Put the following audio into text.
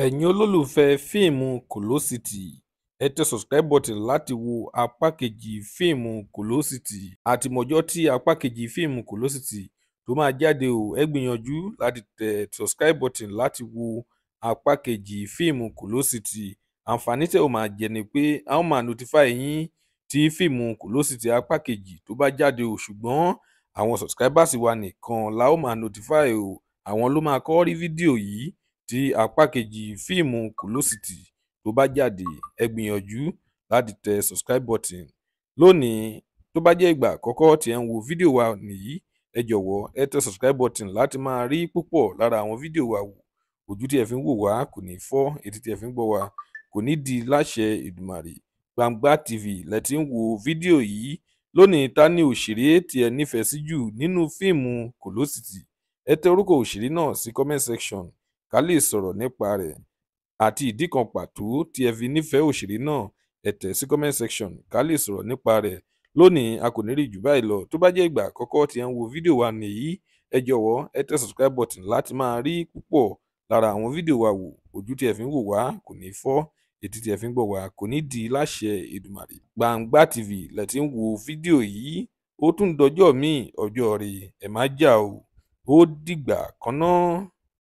Ẹ̀yin olólùfẹ́ fíìmù Kòló City, ẹ tẹ subscribe button láti wo apá kejì fíìmù Kòló City. Àti mọjọ́ tí apá kejì fíìmù Kòló City tó máa jáde o. Ẹ gbìyànjú láti tẹ subscribe button láti wo apá kejì fíìmù Kòló City. Àǹfààní tẹ́ ò máa jẹ ni pé a ó máa notify yín tí fíìmù Kòló City apá kejì tó bá jáde o. Ṣùgbọ́n àwọn subscribers wa nìkan la ó máa notify o. Àwọn ló máa kọ́ rí fídíò yìí tí apá kejì fíìmù Kòló City tó bá jáde. Ẹ gbìyànjú láti tẹ subscribe button lónìí. Tó bá jẹ́ ìgbà àkọ́kọ́ tí ẹ ń wo fídíò wa nìyí, ẹ jọ̀wọ́ ẹ tẹ subscribe button láti máa rí púpọ̀ lára àwọn fídíò wa wò. Ojú tí ẹ fi ń wò wá kò ní fọ́, etí tí ẹ fi ń gbọ́ wa kò ní di láṣẹ Èdùmàrè. Gbangba TV lẹ ti ń wo fídíò yìí lónìí. Ta ni òṣèré tí ẹ nífẹ̀ẹ́ sí jù nínú fíìmù Kòló City? Ẹ tẹ orúkọ òṣèré náà sí comment section ká lè sọ̀rọ̀ nípa rẹ̀, àti ìdí kan pàtó tí ẹ fi nífẹ̀ẹ́ òṣèré náà. Ẹ tẹ̀ sí comment section ká lè sọ̀rọ̀ nípa rẹ̀. Lónìí, a kò ní rí jù báyìí lọ. Tó bá jẹ́ ìgbà àkọ́kọ́ tí ẹ ń wo fídíò wa nìyí, ẹ jọ̀wọ́ ẹ tẹ subscribe button láti máa rí púpọ̀ lára àwọn fídíò wa wò. Ojú tí ẹ fi ń wò wá kò ní fọ́, etí tí ẹ fi ń gbọ́ wá kò ní di láṣẹ Èdùmàrè. Gbangba TV lẹ ti ń wo fídíò yìí. Ó tún dọjọ́ míì, ọjọ́ rẹ̀ ẹ má jà o. Ó dìgbà kan náà.